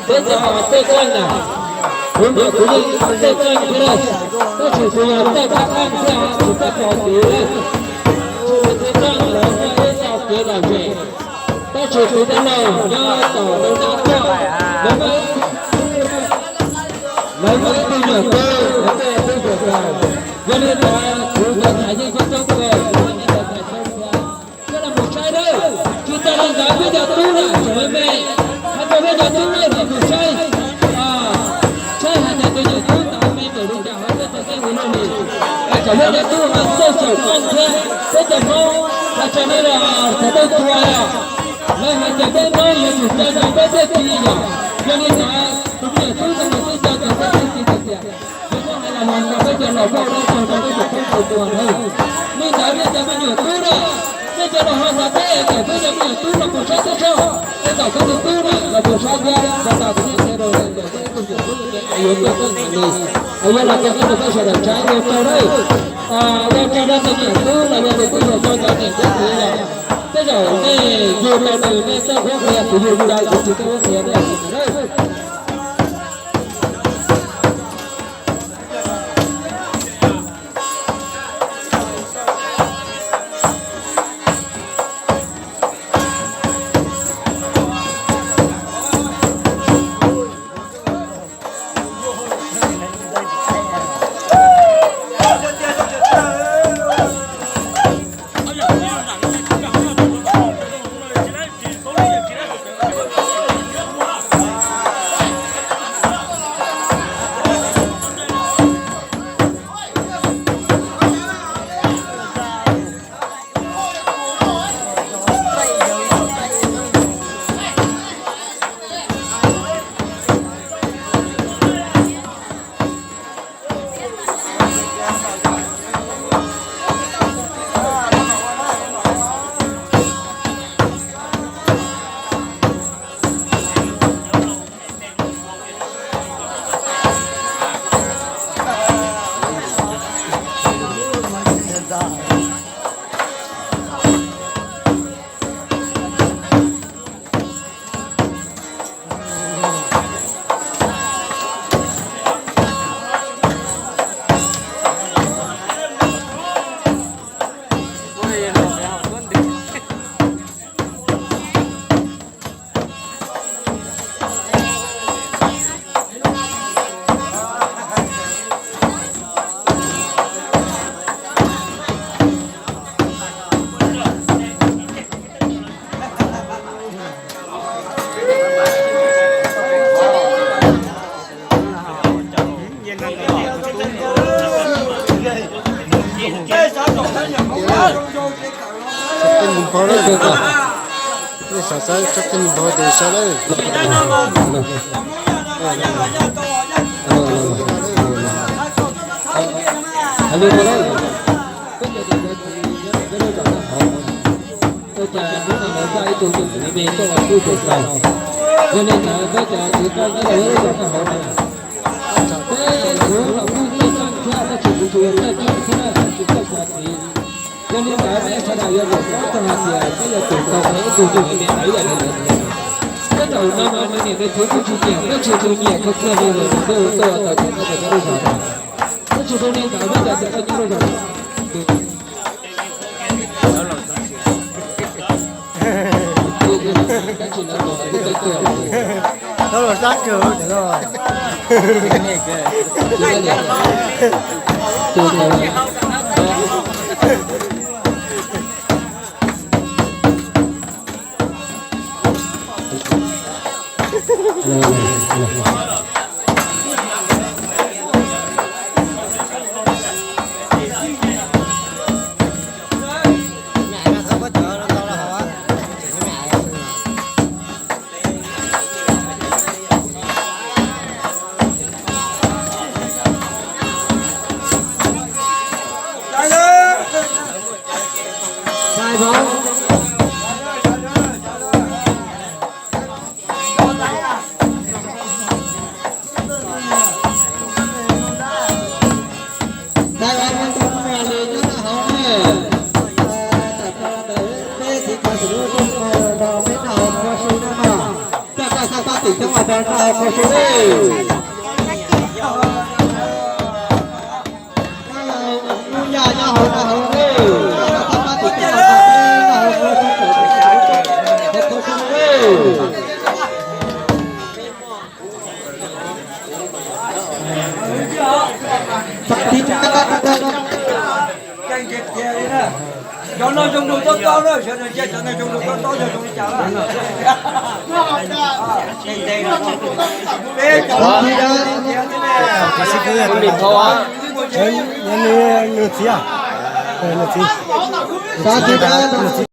Peb cov tej txeej na, kuv niam kuv yeej tej txeej thiab lauj, tab sis kuv yog tej qab qeej thiab kuv tej pog kev, tej txeej lawv muaj ib txoj kev lom zem, tab sis kuv tej laus nyob tom lawv nab tuaj, lawv muaj, lawv muaj ib tug nyuam tub, lawv tej tub nyuam tub, yog li ntawd kuv cov tham yeej coob coob kawg, kuv cov tham coob thiab. Coj los mus saib nawb, tsis tas li ntawd peb cov tub na tseem me me, hais rau peb cov tub na los mus saib, saib hais tias tus nyuam tub tau me ntawm li cas hauv peb cov teb ua luaj li. Txawm peb cov tub mas txawj xyaum qeej thiab, peb cov Hmoob hais tias nej los txog tej tua los, lawv hais tias peb Hmoob yuav tsum coj zoo peb tej txiv yom. Yog li ntawd tus me nyuam tub no mas twb nco txog peb tej txiv tiag tiag. Yog muab hais los mus nrog peb cov laus muaj dab tsi rau peb cov Hmoob tau tua na. Li ntawd nej cov me nyuam tub na, nej cov laus ho xav teb kom peb cov me nyuam tub los mus saib teb soj, tej zaum peb tus tub na los mus saib thiab, txog tas kuv thiaj qhia rau nej tias peb tus nyuam tub yuav tuaj teb nkaus li, es yuav los tua teb rau peb sawv daws saib, ua tsaug nawb. Ua tsaug rau tus nyuam tub los yog tus tub hluas rau cov niam cov txiv yom. Tej zaum nej yug tau nws nej txawj qhuab qhia, kuv yug tsis tau kuv tsis txawj qhuab qhia nej nawb. Tsob qeej npog lawm, nej xav saib tsob qeej npog ces saib lawm. Ua cas hnub no lawv coj ib tug me me tuaj ua tub tus tau, yog li ntawd peb cov txiv qeej nyob rau lub zos Naj Hauv no, peb kuv los kuj txawj qeej thiab, tab sis kuv tsis yog txawj qeej thiab tsis txawj xyuas txiv. Yog li ntawd nej sawv daws yuav tsum paub txog hais tias peb yuav tsum tau qeej ib tug me me ntawd ib yam li lawv. Tej zaum no mas nws niam nws txiv kuj tsis nyiam, tab sis tus nyiam kawg kiag li lawm nws tuaj ua tau cov nyob rau peb lub zos no. Tab sis zoo li ntawd peb cov txiv qeej nyob rau zos Cov no zoo dua tob tob na, sawv daws ntsia cov no zoo dua tob tob yog zoo li cas. Peb cov no thiab, nws txiv, nws txiv, nws txiv.